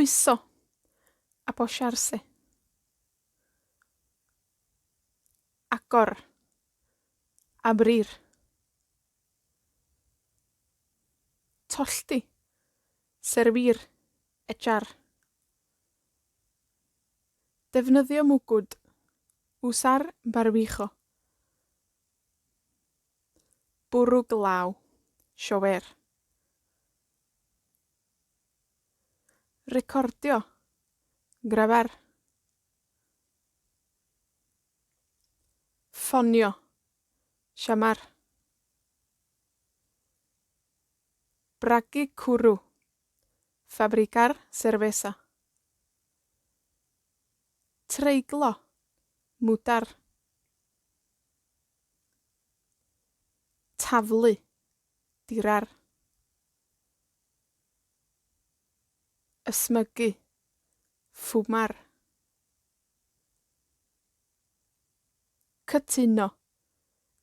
Pwyso. Apoyarse. Agor. Abrir. Tollti. Servir. Echar. Defnyddio mwgwd. Usar barbijo. Bwrw glaw. Llover. Recordio. Grabar. Ffonio. Llamar. Bragu cwrw. Fabricar cerveza. Treiglo. Mudar. Taflu. Tirar. Ysmygu. Fumar. Cytuno.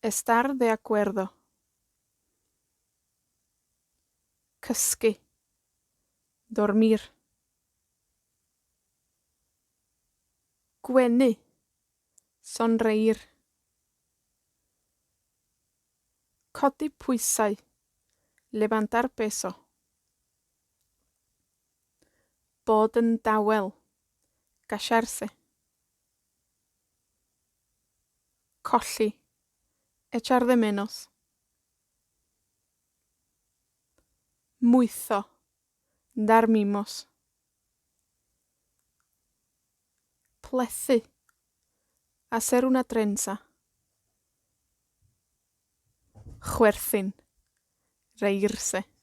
Estar de acuerdo. Cysgu. Dormir. Gwenu. Sonreír. Codi pwysau. Levantar peso. Bod yn dawel. Callarse. Colli. Echar de menos. Mwytho. Dar mimos. Plethu. Hacer una trenza. Chwerthin. Reírse.